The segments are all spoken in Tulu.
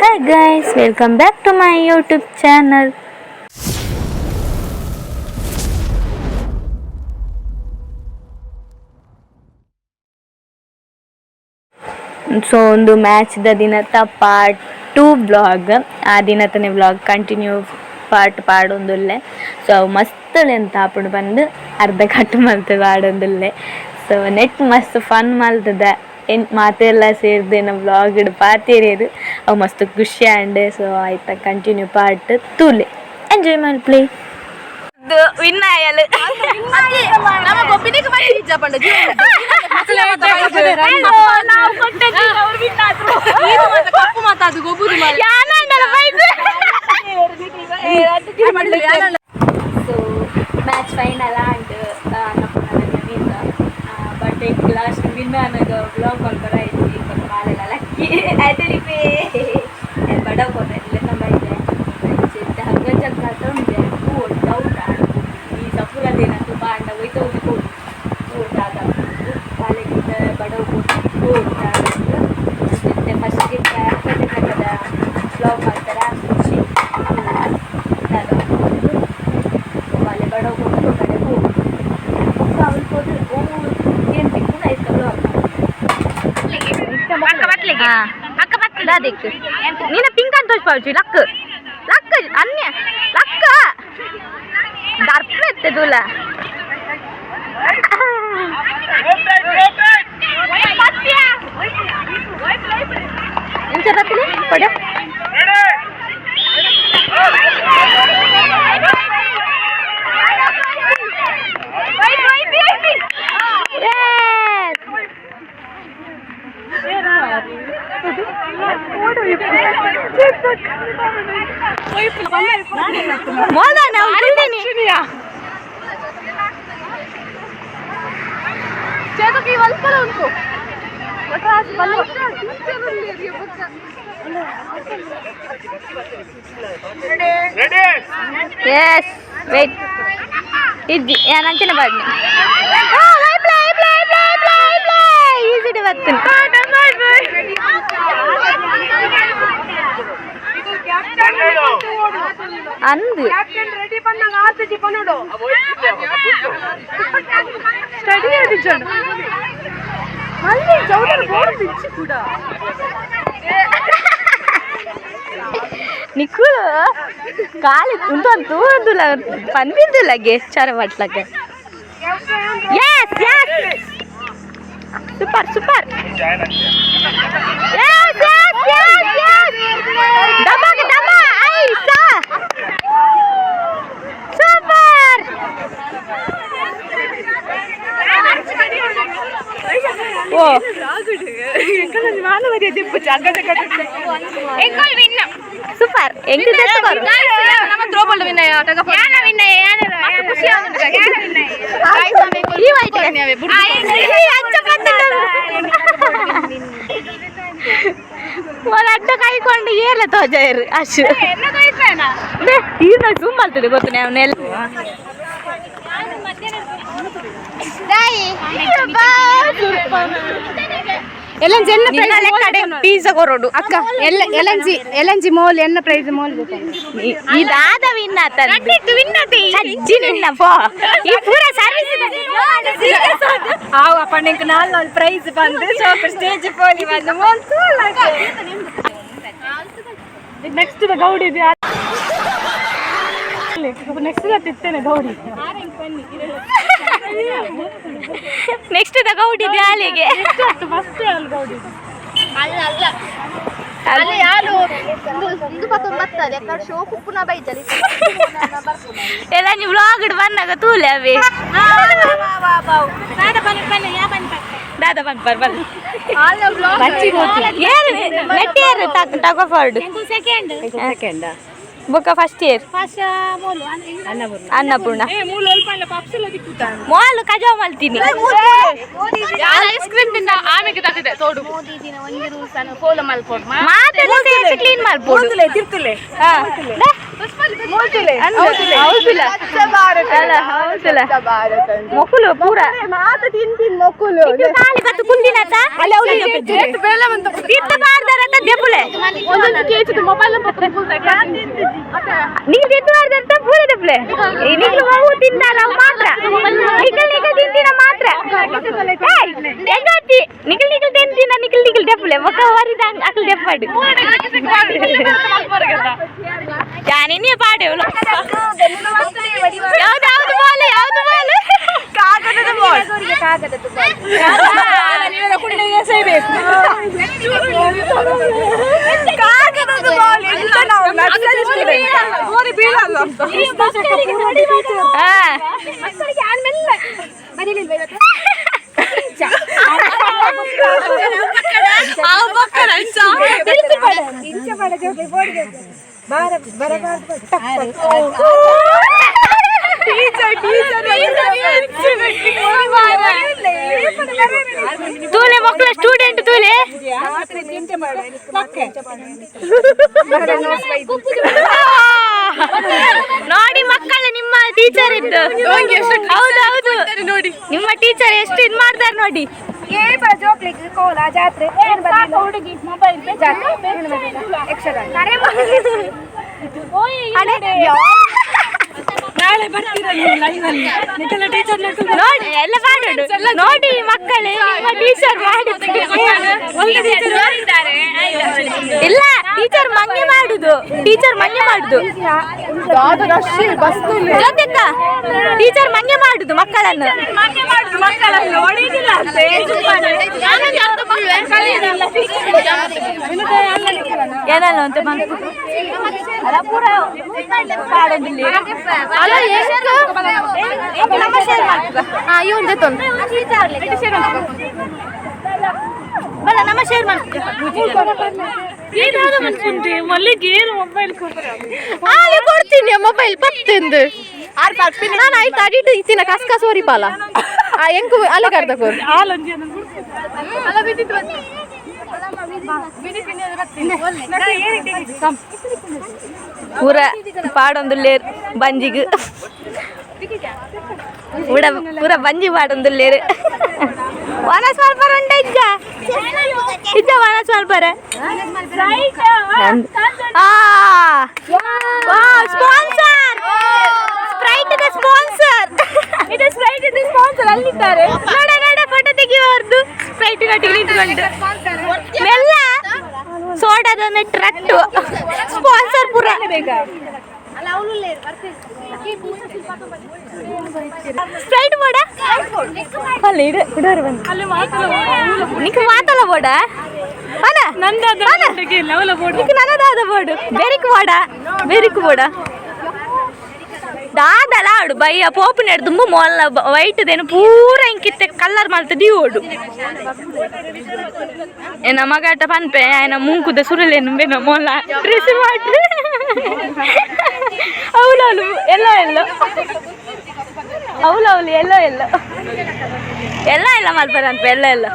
Hi guys, welcome back to my YouTube channel. So ಒಂದು ಮ್ಯಾಚ್ದ ದಿನತ್ತ ಪಾರ್ಟ್ 2 ಬ್ಲಾಗ್. ಆ ದಿನತನೇ ವ್ಲಾಗ್ ಕಂಟಿನ್ಯೂ ಪಾರ್ಟ್ ಪಾಡೊಂದುಲ್ಲೆ. ಸೊ ಅವು ಮಸ್ತ್ ಲೆಂತ್ ಆಪುಂಡು ಬಂದು ಅರ್ಧ ಕಟ್ ಮಲ್ತ್ ಪಾಡೊಂದುಲ್ಲೆ. ಸೊ ನೆಟ್ ಮಸ್ತ್ ಫನ್ ಮಲ್ತದ ಎನ್ ಮಾತೆಲ್ಲ ಸೇರ್ದು ಎನ್ನ ವ್ಲಾಗ್ ಪಾತೆರಿಯದು ಅವು ಮಸ್ತ್ ಖುಷಿ ಆಂಡ್. ಸೊ ಆಯ್ತ ಕಂಟಿನ್ಯೂ ಪಾರ್ಟ್ ತೂಲೆ ಎಂಜಾಯ್ ಮಲ್ಪ್ಲೆ. ವಿನ್ ಆಯಲ್. ನಮ್ಮ ಗೊಬ್ಬಿನಿಗೆ ಬರೀ ನಿಜ ಪಂಡ. ಕಪ್ಪು ಮಾತಾದು ಗೊಬ್ಬುದು. ಸೊ match final and win, but last win ಆನಾಗ ವ್ಲಾಗ್ ಮಾಡ್ತಾರ ಇದ್ವಿ. ಬಟ್ ಬಾಳೆಲ್ಲ ಲಕ್ಕಿ ಆಯ್ತಡಿಪೇ ಬಡವ್ ಕೊಟ್ಟೆ ಲೆಕ್ಕ ಇದೆ. ಹಗ್ಗ ಜಗ್ಗ ಉಂಟೆ ಡೌಟ್. ಈ ಸಪುರದೇನಂತೂ ಬಾಂಡ ಹೋಯ್ತು ಹೋಗಿ ಓಟಾದ ಬಾಳೆಗಿದ್ದ ಬಡವ್ ಕೊಟ್ಟು ಓಟ. ಫಸ್ಟ್ಗೆ ಕಟ್ಟದ ವ್ಲಾಗ್ ಮಾಡ್ತಾರೆ ಖುಷಿ. ಬಾಳೆ ಬಡವ್ ಕೊಟ್ಟು ಕಡೆ ಹೋಗಿ ಅವಳು ಹೋದ್ರೆ ಏನು ಬೇಕು ಆಯ್ತು ವ್ಲಾಗ್. ಅದಕ್ಕೆ ನೀನ ಪಿಂಕ್ ಅಂತ ತೋರಿಸ್ಪಾಳ್ಚು. ಲಕ್ ಲಕ್ ಅನ್ಯ ಲಕ್ಕ ದರ್ಪ ಎತ್ತದೂಲ. ಇಂಚ ಬತ್ತಲೆ ಕೊಡು. Yes. ಮೋದಾನ ಚೇತಕ್ಕೆ ವಲ್ಪಲ ಉಂಟು. ಎಸ್ ವೇಟ್ ಇಜ್ಜಿ ಯಾನ್ ಅಂಚನೆ ಪಾಡ್ನಿ. ಈಸಿಡ್ ಬರ್ತೇನೆ. ಅಂದು ರೆಡಿ ಪನ್ನಾಗ ಆತಜಿ ಪನ್ನೋಡು ಸ್ಟಡಿ ಅದು ಅಲ್ಲಿ ಚೌದರ್ ಬೋರ್ಡ್ ಬಿಚ್ಚಿ ಕೂಡ. ನಿಕ್ಕುಲು ಕಾಲಿ ಉಂಟು ಅಂತ ತೂವೊಂದುಲ್ಲ ಪನ್ಪಿಂದುಲ್ಲಗೆ ಚರ ಬಟ್ಲಕ್ಕೆ. Yes yes, super super. Yes yes yes yes, ದಬಾಗ ದಬಾ ಐಸಾ ಸೂಪರ್. ಓ ಸೂಪರ್ ಎಂಗ್. ನಮ್ಮ ಥ್ರೋಬಾಲ್ ವಿನಯ ಖುಷಿ. ಈ ವೈಟ್ వాళ్ళ ಅಡ್ಡ ಕೈಕೊಂಡು ಏರ್ಲ ತೋಜಾಯರು ಅಶು ಈರ್ನ ಜೂಮ್ ಮಾಡ್ತದೆ ಗೊತ್ತು ಅವನ್ನೆಲ್ಲ. ಎಲ್ ಎನ್ ಪೀಸಾ ಕೊರಡು. ಅಕ್ಕ L L N G L N G mall ಎನ್ನ ಪ್ರೈಸ್ ಮೋಲ್. ಇದಾದ ವಿನ್ ಆತ ಸಜ್ಜಿ ನಿನ್ನ ಪೋ ಈ ಪೂರ ಸರ್ವಿಸ್. ಆವ ಪಣ್ಣೆಂಕ್ ನಾಲ್ ನಾಲ್ ಪ್ರೈಸ್ ಬಂದು ಸೋಪರ್ ಸ್ಟೇಜ್ ಪೋಲಿ ಬಂದು ಮೋಲ್. ನೆಕ್ಸ್ಟ್ ಗೌಡಿ ನೆಕ್ಸ್ಟ್ ತಿತ್ತೇನೆ ಗೌಡಿ. ನೆಕ್ಸ್ಟ್ ಗೌಡಿ ಅಲ್ಲಿಗೆ. ಫಸ್ಟ್ ಅಲ್ಲಿ ಗೌಡಿ. ಅಲ್ಲಿ ಯಾರು ಇಂದು ಪತ್ತೊಂಬತ್ತಲ್ಲಿ ಎక్కడ ಶೋ ಕುಪ್ಪುನ ಬೈಜಲಿ. ಎಲ್ಲ ನೀವು ವ್ಲಾಗ್ ಬಂದಾಗ ತೂಲೆ ಅವೇ ದಾದಾ ಬಂದ್ ಬರ್ ಬರ್ ಏರು ನೆಟ್ ಏರು ತಗೋ ಫಾರ್ಡ್ ಸೆಕೆಂಡ್. ಬೊಕ್ಕ ಫಸ್ಟ್ ಇಯರ್ ಅನ್ನಪೂರ್ಣ ಮೋಲು ಕಜಾವ್ ಮಲ್ತೀನಿ. ಐಸ್ ಕ್ರೀಮ್ ತಿಂದ ಆಮೆಗೆ ತಗದೆ ತೋಡು. ಮಾತೆಲ್ಲ ಸೇರಿಸಿ ಕ್ಲೀನ್. ಮಲ್ಪೋಡು ತಿರ್ತುಲೆ ಹೌದಿಲ್ಲ ಅಲ್ಲ ಹೌದಿಲ್ಲ ಮೊಕುಲು ಪೂರ ಮಾತ ತಿಂತಿನ್ ಮೊಕ್ಕುಲು ಖಾಲಿ ಬತ್ತು ಕುಂದಿನತ ತೀರ್ಥ ಪಾಡ್ದಾರತ ದೆಪ್ಪುಲೆ ನೀ ತಿಂತು ಪಾಡ್ದಾರತ ಪೂರ ದೆಪ್ಪುಲೆ ನಿಕ್ಲು ಅವು ತಿಂತಾರ ಅವು ಮಾತ್ರ ನಿಕಲ್ ನಿಕಲ್ ತಿಂತಿನ ಮಾತ್ರ ಏಯ್ ಹೆಂಗಾತಿ ನಿಕಲ್ ನಿಕಲ್ ತಿಂತಿನ ನಿಕಲ್ ನಿಕಲ್ ದೆಪ್ಪುಲೆ ಮೊಕ್ಕ ವರಿದ ಅಕಲ್ ದೆಪ್ಪಾಡು ಯಾನಿನ್ನೇ ಪಾಡೇವಳು ಯಾವ್ದು ಯಾವ್ದು ಬಾಲ್ ಯಾವ್ದು ಬಾಲ್ ಕಾಗದದ ಬಾಲ್ ಕಾಗದದ ಬಾಲ್ ಎಂತ ನಾವು ತೂಲೆ ಮಕ್ಕಳ ಸ್ಟೂಡೆಂಟ್ ತೂಲೆ ನೋಡಿ ಮಕ್ಕಳು ನಿಮ್ಮ ಟೀಚರ್ ಇದ್ದು ಹೌದು ಹೌದು ನೋಡಿ ನಿಮ್ಮ ಟೀಚರ್ ಎಷ್ಟು ಇದ್ ಮಾಡ್ತಾರೆ ನೋಡಿ ಜಾತ್ರೆ ನಾಳೆ ಬರ್ತೀರಾ ನೀವು ಲೈವ್ ಅಲ್ಲಿ ನಿಖಿಲ ಟೀಚರ್ ನೋಡಿ ಎಲ್ಲ ಮಾಡೋದು ನೋಡಿ ಮಕ್ಕಳೇ ನಿಮ್ಮ ಟೀಚರ್ ಇಲ್ಲ ಟೀಚರ್ ಮಂಗೆ ಮಾಡುದು ಟೀಚರ್ ಮಂಗೆ ಮಾಡುದು ಜೊತೆಕ್ಕ ಟೀಚರ್ ಮಂಗೆ ಮಾಡುದು ಮಕ್ಕಳನ್ನು ಮಕ್ಕಳನ್ನು ಹೊಡೆಯುದಿಲ್ಲ ಅಂತೆ ಏನಲ್ಲ ಅಂತ ಬಂತು ಪೂರ ಪಾಡೋದಿಲ್ಲ ನಮ್ಮ ಶೇರ್ ಮಾಡ್ತದ ಬಲ್ಲ ನಮ್ಮ ಶೇರ್ ಮಾಡ್ತದೆ ಆಲೆ ಕೊಡ್ತೀನಿ ಮೊಬೈಲ್ ಪತ್ತಿಂದು ನಾನು ಆಯ್ತು ಅಡಿಟ್ ಇತ್ತಿನ ಕಸ್ ಕಸ್ ಓರಿಪಾಲ ಆ ಎಂಕು ಅಲೆ ಕರ್ದ ಕೋರು ಪೂರ ಪಾಡೊಂದುಲ್ಲೇರ್ ಬಂಜಿಗ್ ಪೂರ ಪೂರ ಬಂಜಿ ಪಾಡೊಂದುಲ್ಲೇರ್ ವನಸ್ ಮಲ್ಪರ ಉಂಟ ಇಜ್ಜ ಇಜ್ಜ ವನಸ್ ಮಲ್ಪರ ಸ್ಪಾನ್ಸರ್ ಸ್ಪ್ರೈಟ್ ದ ಸ್ಪಾನ್ಸರ್ ಇದು ಸ್ಪ್ರೈಟ್ ದ ಸ್ಪಾನ್ಸರ್ ಅಲ್ಲಿದ್ದಾರೆ ನೋಡ ನೋಡ ಫೋಟೋ ತೆಗೆಯುವವ್ರದ್ದು ಸ್ಪ್ರೈಟ್ ನಟ್ಟಿಗೆ ನಿಂತ್ಕೊಂಡು ಮೆಲ್ಲ ಸೋಡಾದ ಟ್ರಟ್ಟು ಸ್ಪಾನ್ಸರ್ ಪೂರ ಸ್ಪ್ರೈಟ್ ಬೋಡ ಅಲ್ಲಿ ಇಡು ಇಡೋರು ಬಂದು ನಿಕ್ ಮಾತಲ್ಲ ಬೋಡ ಅಲ್ಲ ನಿಕ್ ನನ್ನದಾದ ಬೋಡು ಬೆರಿಕ್ ಬೋಡ ಬೆರಿಕ್ ಬೋಡ ದಾದಲ ಆಡು ಬಯ್ಯ ಪೋಪು ನೆಡ್ದು ಮೊಲ್ಲ ವೈಟ್ ದೇನು ಪೂರ ಇಂಕಿತ್ತೆ ಕಲ್ಲರ್ ಮಲ್ತದಿ ಓಡು ಏನ ಮಗಾಟ ಪನ್ಪೆ ಆಯ್ನ ಮುಂಕುದ ಸುರುಲೇನು ಬೇನ ಮೊಲ್ಲ ಡ್ರೆಸ್ ಮಾಡಿ ಅವಳು ಎಲ್ಲ ಎಲ್ಲ ಅವಳು ಅವಳು ಎಲ್ಲ ಎಲ್ಲ ಎಲ್ಲ ಎಲ್ಲ ಮಲ್ಪರ ಅನ್ಪೆ ಎಲ್ಲ ಎಲ್ಲ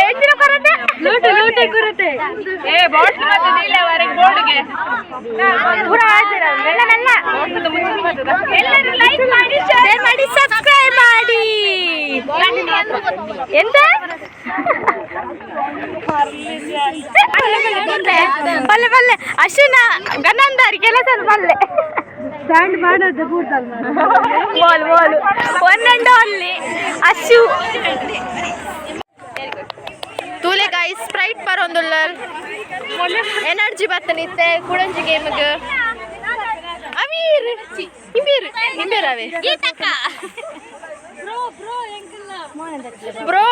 ಎಂಜಿನ ಕೊರತೆ ಲೂಟು ಲೂಟೆ ಕೊರತೆ ಪೂರ ಆಯ್ತು ಮೆಲ್ಲ ಮೆಲ್ಲ ಎಲ್ಲರೂ ಲೈಕ್ ಮಾಡಿ ಶೇರ್ ಮಾಡಿ ಸಬ್ಸ್ಕ್ರೈಬ್ ಮಾಡಿ ಎಂತ ಬಲ್ಲೆ ಬಲ್ಲೆ ಅಶ್ವಿನ ಗನಂದಾರಿ ಕೆಲಸ ಬಲ್ಲೆ ಸ್ಟ್ಯಾಂಡ್ ಮಾಡೋದು mall mall one and only Ashu ತೂಲೆ ಗಾಯ್ಸ್ ಸ್ಪ್ರೈಟ್ ಪರೊಂದುಲ್ಲರ್ ಎನರ್ಜಿ ಬತ್ತನಿತ್ತೆ ಕುಡಂಜಿ ಗೇಮ್ಗ್ ಅಮೀರ್ ಇಂಬೀರ್ ಇಂಬೀರ್ ಅವೇ ಬ್ರೋ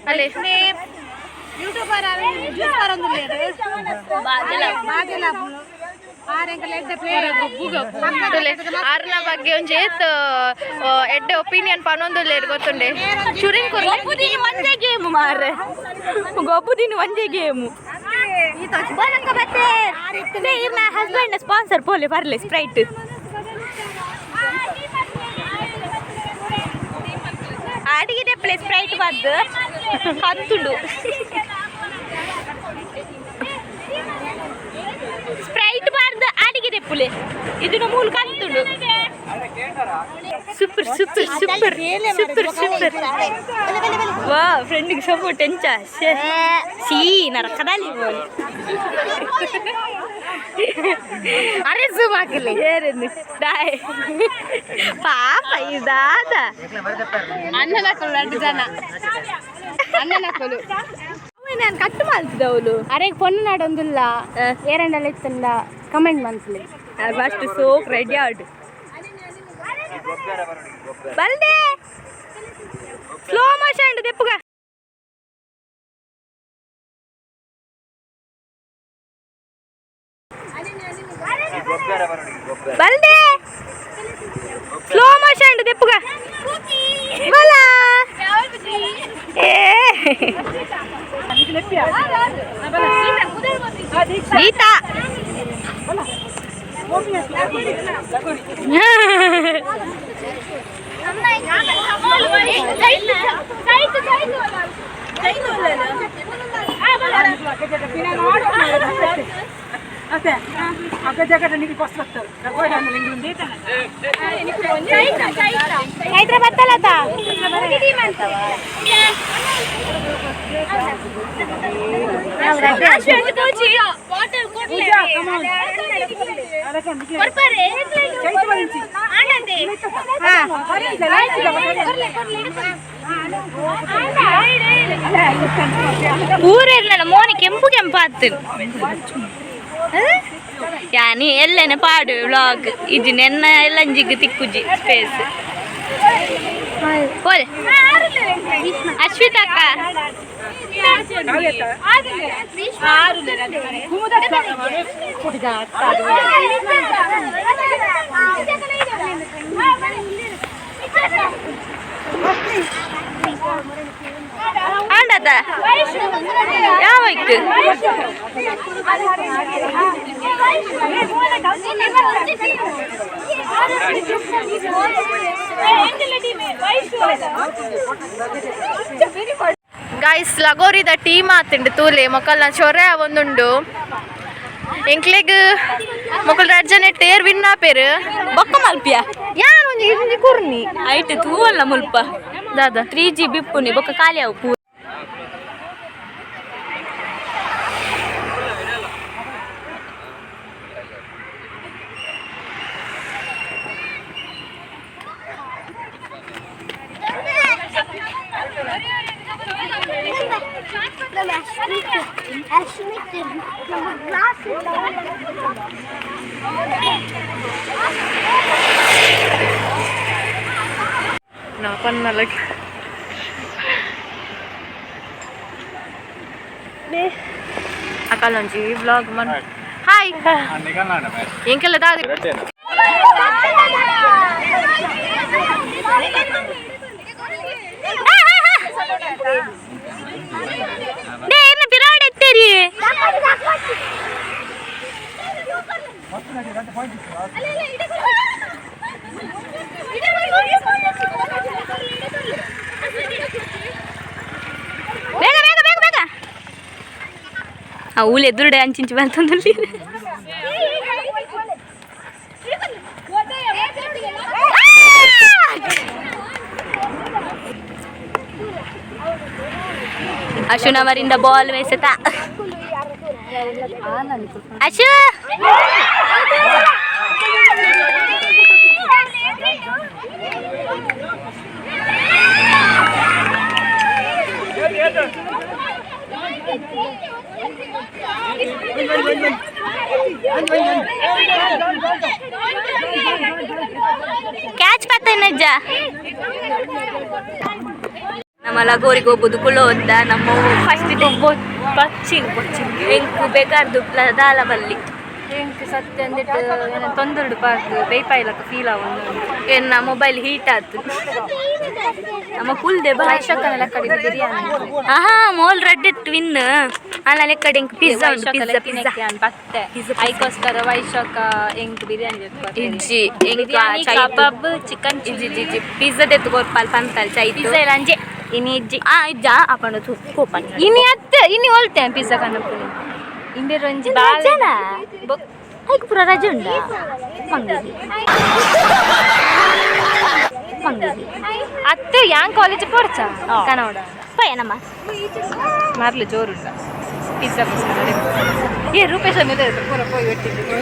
ಅಲ್ಲೇ ತೂಲೆ ಆರ್ನ ಬಗ್ಗೆ ಒಂಜಿ ಏತ್ ಎಡ್ಡೆ ಒಪಿನಿಯನ್ ಪನೊಂದುಲ್ಲೇರ್ ಗೊತ್ತುಂಡೆ ಶುರಿಂಗ್ ಕೊರ್ಲೆ ಗೊಬ್ಬುದಿನಿ ಒಂದೇ ಗೇಮ್ ಮಾರ್ರೆ ಗೊಬ್ಬುದಿನಿ ಒಂದೇ ಗೇಮು ಇರ್ನ ಹಸ್ಬೆಂಡ್ ಸ್ಪಾನ್ಸರ್ ಪೋಲೆ ಬರ್ಲೆ ಸ್ಪ್ರೈಟ್ ಅಡಿಗೆ ಪ್ಲೇ ಸ್ಪ್ರೈಟ್ ಬಂದು ಕಂತುಂಡು. ಮಲ್ಪುಲೆ ಇದನ್ನ ಮೂಲ ಕಲ್ತುಂಡು. Super super super super super. ವಾ ಫ್ರೆಂಡಿಗೆ ಸಪೋರ್ಟ್ ಎಂಚ ಸೀ ನರಕದಲ್ಲಿ ಬೋಲಿ. ಅರೆ ಝೂಮ್ ಹಾಕಿಲ್ಲ. ಏರೇನು ಡಾಯ್ ಪಾಪ ಇದಾದ. ಅಣ್ಣನ ಹಾಕಲು ಎರಡು ಜನ ಅಣ್ಣನ ಹಾಕಲು. ನಾನು ಕಟ್ ಮಾಡ್ತಿದ್ದ ಅವಳು. ಅರೆ ಪೊಣ್ಣು ನಾಡೊಂದುಲ್ಲ ಏರಂಡಲ ಇತ್ತಂಡ comment monthly. First soak ready ಆಡು ಬಲ್ದೆ ಸ್ಲೋ ಮೋಷನ್ ದೆಪ್ಪುಗ. ಬಲ್ದೆ ಸ್ಲೋ ಮೋಷನ್ ದೆಪ್ಪುಗ ಬಲ ಏ ಗೀತಾ. ಹೈದರಾಬಾದ್ ಅಲ್ಲತಾ. ಊರಿರ್ಲಿಲ್ಲ ಮೋನೆ ಕೆಂಪು ಕೆಂಪು ಆತು ಯಾನಿ ಎಲ್ಲೇನೆ ಪಾಡು ವ್ಲಾಗ್ ಇಜ್ಜಿ ನೆನ್ನ ಎಲ್ಲಂಜಿಗ್ ತಿಕ್ಕುಜಿ ಸ್ಪೇಸ್ ಹೋಲೆ ಅಶ್ವಿತ ಅಕ್ಕ. ಆಂಡದ ಯಾವ ಇಕ್ಕು ಗಾಯ್ಸ್ ಲಗೋರಿದ ಟೀಮ್ ಆತಿಂಡು ತೂಲೆ ಮೊಕಲ್ನ ಚೊರೆ ಒಂದುಂಡು ಎಂಕ್ಲೆಗ್ ಮೊಕಲ್ ರಡ್ಡ್ ಜನ ಟೇರ್ ವಿನ್ ಆಪೇರು. ಬೊಕ್ಕ ಮಲ್ಪಿಯ. ಯಾನ್ ಒಂಜಿ ಒಂಜಿ ಕುರ್ನಿ. ಐಟ್ ತೂವಲ್ಲ ಮುಲ್ಪ. ದಾದ 3G ಬಿಪ್ಪುನಿ ಬೊಕ್ಕ ಖಾಲಿ ಅವು ಪೂ. ನಾ ಪನ್ನಲಕ್ಕೆ ಅಕಲೊಂಜಿ ವ್ಲಾಗ್ ಮನ್ ಹಾಯ್ ಎಂಕೆಲ್ಲ ದಾದ. ಏನ ಬಿರಾಡ್ ಎತ್ತೇರಿ. ಬೇಗ ಬೇಗ ಬೇಗ ಬೇಗ ಆ ಊಲು ಎದುರುಡೆ ಅಂಚಿಂಚು ಬಂತಂದಲ್ಲಿ. ಅಶುನವರಿಂದ ಬಾಲ್ ಎಸೆತ. ಅಶು ಕ್ಯಾಚ್ ಪತ್ತೇನಜ್ಜ. ನಮ್ಮ ಲಗೋರಿಗೆ ಹೋಗ್ಬೋದು ಕುಳ್ಳೋದ ನಮ್ಮ ಫಸ್ಟ್ ಪಚ್ಚಿ ಪಚ್ಚಿ. ಎಂಕು ಬೇಕಾರ್ದು ದಾಲ ಬಲ್ಲಿ. ಎಂಕ್ ಸತ್ಯ ಅಂದಿಟ್ಟು ಏನ ತೊಂದರುಡು ಪಾರ್ಕ್ ಬೇಪಾಯ್ಲಕ್ಕ ಫೀಲ್ ಆವೊಂದು. ಎನ್ನ ಮೊಬೈಲ್ ಹೀಟ್ ಆತು ನಮ್ಮ ಕುಲ್ದೆ ಬಾ. ವೈಶಾಖನ ಲೆಕ್ಕಡಿಗೆ ಬಿರಿಯಾನಿ. ಆಹಾ ಮೋಲ್ ರಡ್ಡೆ ಟ್ವಿನ್ ಅಲ್ಲ ಲೆಕ್ಕಡೆ ಎಂಕ್ ಪಿಜ್ಜಾ ಉಂಟು ಪಿಜ್ಜಾ ಪಿಜ್ಜಾ. ಬತ್ತೆ ಐಕೋಸ್ಕರ ವೈಶಾಖ ಎಂಕ್ ಬಿರಿಯಾನಿ. ಇಜ್ಜಿ ಎಂಕ್ ಬಿರಿಯಾನಿ ಕಬಾಬ್ ಚಿಕನ್. ಇಜ್ಜಿ ಇಜ್ಜಿ ಇಜ್ಜಿ ಪಿಜ್ಜಾ ದೆತ್ತು ಕೊರ್ಪಾಲ್ ಪಂತಲ್ ಚೈತು. ಪಿಜ್ಜಾ ಇಲ್ಲ ಅಂಜೆ ಇನಿ ಇಜ್ಜಿ. ಆ ಇಜ್ಜಾ ಅಪಂಡ ಕೋಪನ್. ಇನಿ ಅತ್ತೆ ಇನಿ ಒಲ್ತೆ ಪಿಜ್ಜಾ ಕನಪುನಿ ಇಂಬೆರ್ ಒಂಜಿ ಬಾಲ್. ಐಕ್ ಪೂರ ರಜೆ ಉಂಡ ಮಂಗಿಗೆ ಮಂಗಿಗೆ. ಅತ್ತೆ ಯಾನ್ ಕಾಲೇಜ್ ಪೋರ್ಚ ಕನ್ನಡ. ಪಯ್ಯನಮ್ಮ. ಮರ್ಲು ಜೋರುಂಡ ಪಿಜ್ಜಾ. ಏ ರೂಪೇಶ್ ಅನ್ನೋದೇ ಪೂರ ಪೋಯಿ ಒಟ್ಟಿಗೆ.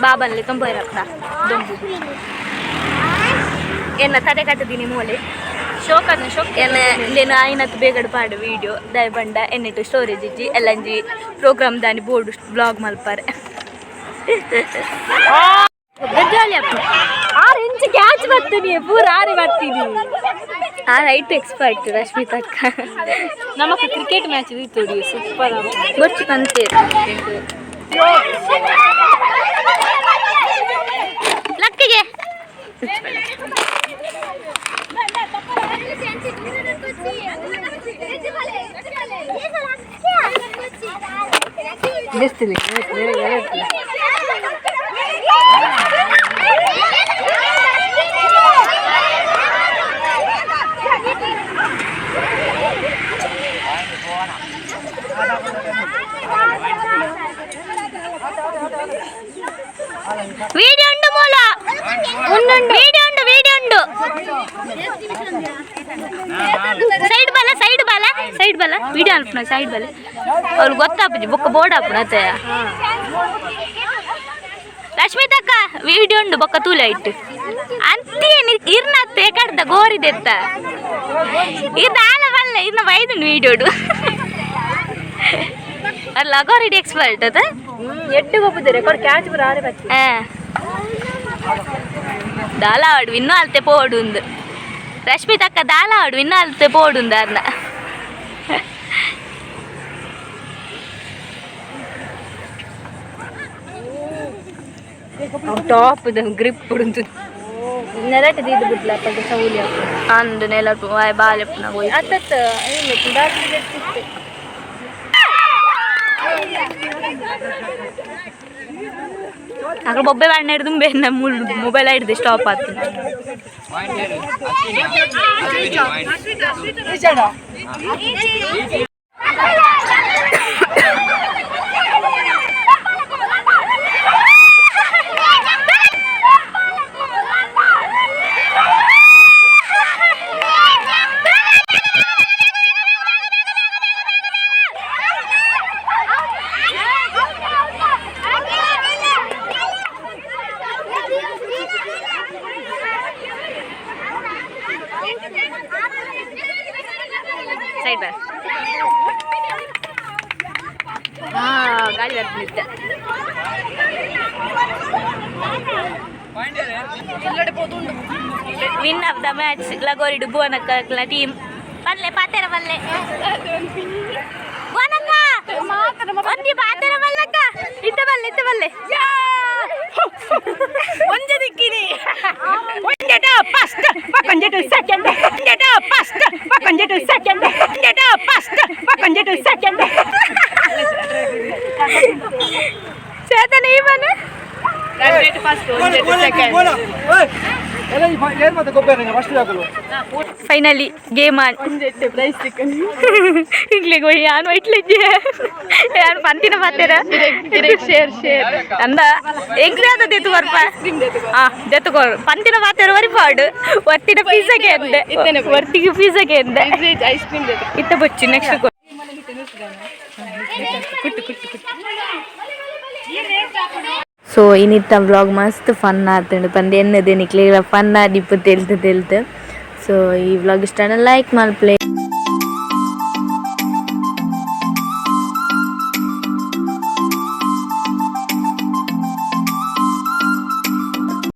ಬಾಬಲ್ಲಿ ತೊಂಬೈರಪ್ಪ ದೊಂಬು ಎನ್ನ ತಡೆ ಕಟ್ಟದೀನಿ ಮೂಲೆ. ಶೋಕ್ ಅದನ್ನ ಶೋಕ್. ಎನ್ನ ಇಂದೇನು ಆಯ್ನತ್ ಬೇಗಡು ಪಾಡು ವೀಡಿಯೋ ದಯ ಬಂಡ ಎನ್ನೆಟ್ಟು ಸ್ಟೋರೇಜ್ ಇಜ್ಜಿ ಎಲ್ಲಂಜಿ ಪ್ರೋಗ್ರಾಮ್ ದಾನಿ ಬೋರ್ಡ್ ಬ್ಲಾಗ್ ಮಲ್ಪಾರೆ. ಜಾಲಿ ಅಪ್ಪ. 6 ಇಂಚ್ ಕ್ಯಾಚ್ ಬರ್ತೀನಿ, ಪೂರ ಆರೆ ಬರ್ತೀನಿ. ಆ ರೈಟ್ ಎಕ್ಸ್ಪರ್ಟ್ ರಶ್ಮಿತಾ ಅಕ್ಕ. ನಮಕ್ ಕ್ರಿಕೆಟ್ ಮ್ಯಾಚ್ ಇತ್ತು, ಸೂಪರ್. ಬೊಚ್ಚು ಕಂತೇರು ಲಕ್ಕಿಗೆ. ವಿಡಿಯೋ ಉಂಡು ಮೂಲ ಉಂಡು, ವಿಡಿಯೋ ಉಂಡು, ವಿಡಿಯೋ ಉಂಡು. ಸೈಡ್ ಬಲ, ಸೈಡ್ ಬಲ, ಸೈಡ್ ಬಲ. ವಿಡಿಯೋ ಅಲ್ಪನ ಸೈಡ್ ಬಲ. ಅವ್ರು ಗೊತ್ತಾಪುಜಿ ಬೊಕ್ಕ ಬೋರ್ಡ್ ಆಪುನ ಅತ್ತೆ. ರಶ್ಮಿತಕ್ಕ, ವಿಡಿಯೋ ಉಂಡು ಬೊಕ್ಕ ತೂಲ ಇಟ್ಟು ಅಂತೇನು ಇರ್ನತ್ತೆ ಕಡ್ದ ಗೋರಿದೆತ್ತ ಇರ್ನ ಆಲ ಬಲ್ಲ ಇರ್ನ ಬೈದುಂಡು ವಿಡಿಯೋಡು ಅಲ್ಲ. ಗೋರಿಡ್ ಎಕ್ಸ್ಪರ್ಟ್ ಅದ. ಎಡ್ಡು ಗೊಬ್ಬುದು ರೆಕಾರ್ಡ್ ಕ್ಯಾಚ್ ಪೂರ ಆರೆ ಬರ್ತೀನಿ. ದಾಲ ಆಡು ಇನ್ನೂ ಅಲ್ತೆ ಪೋಡುಂದು ರಶ್ಮಿತಕ್ಕ, ದಾಲ ಆಡು ಇನ್ನೂ ಅಲ್ತೆ ಪೋಡುಂದು ಅರ್ನ. ಟಾಪ್ ಗ್ರಿಪ್ ಉಂಟು ನೆಲಟ್ ದೀದ್ ಬಿಡ್ಲ ಪಂಡ ಚೌಲಿ. ಅಂದು ನೆಲ ಬಾಲೆಪ್ಪನ ಹೋಯ್. ಅತ್ತತ್ತ ದಾಟ್ಲಿ ಇತ್ತು. ಅక్కడ ಬೊಬ್ಬೆ ಬಾಣ ಹಿಡ್ದು ಮೊಬೈಲ್ ಹಿಡ್ದು ಸ್ಟಾಪ್ ಆತು. ಸೈಡ್ ಬಾ. ಹಾ, ಗಾಳಿ ಬರ್ತಿದ್ದೆ. ವಿನ್ ಆಫ್ the match ಲಗೋರಿಡು ಭುವನಕ್ಕ ಟೀಮ್. ಬಲ್ಲೆ ಪಾತೆರ ಬಲ್ಲೆ ಭುವನಕ್ಕ, ಒಂದಿ ಪಾತೆರ ಬಲ್ಲಕ್ಕ. ಇತ್ತ ಬಲ್ಲೆ, ಇತ್ತ ಬಲ್ಲೆ. ಒಂಜೆ ದಿಕ್ಕಿನಿ, ಒಂಜೆಟ ಫಸ್ಟ್, ಪಕ್ಕೊಂಜೆಟು ಸೆಕೆಂಡ್. ಒಂಜೆಟ ಫಸ್ಟ್, ಪಕ್ಕೊಂಜೆಟು ಸೆಕೆಂಡ್. ಒಂಜೆಟ ಫಸ್ಟ್, ಪಕ್ಕೊಂಜೆಟು ಸೆಕೆಂಡ್. ಚೇತನ ಇವನು. First, second. Finally game on ಇಗ್ಲಿಗೆ ಹೋಯ್ ಯಾನು ಇಟ್ಲಿದ್ದೆ ಯಾನು ಪಂತಿನ ಪಾತೆರ. Share share. ಅಂದ ಎಂಕ್ಲೆ ಅದ ದೆತ್ತು ಬರ್ಪ. ಆ ದೆತ್ತುಕೋರು ಪಂತಿನ ಪಾತೆರ ವರಿ ಪಾಡು ಒತ್ತಿನ ಪಿಜ್ಜಾಗೆ ಅಂದೆ, ಒತ್ತಿಗೆ ಪಿಜ್ಜಾಗೆ ಅಂದೆ. Ice cream. ಇತ್ತ ಬೊಚ್ಚು ನೆಕ್ಸ್ಟ್. ಸೊ ಇನ್ನಿತ್ತ ವ್ಲಾಗ್ ಮಸ್ತ್ ಫನ್ ಆತುಂಡು ಪಂದ್ ಎನ್ನದೆ ನಿಕ್ಲೆಗ್ಲ ಫನ್ ಆದಿಪ್ಪು ತೆಲ್ತು ತೆಲ್ತು. ಸೊ ಈ ವ್ಲಾಗ್ ಇಷ್ಟ ಲೈಕ್ ಮಲ್ಪಲೆ.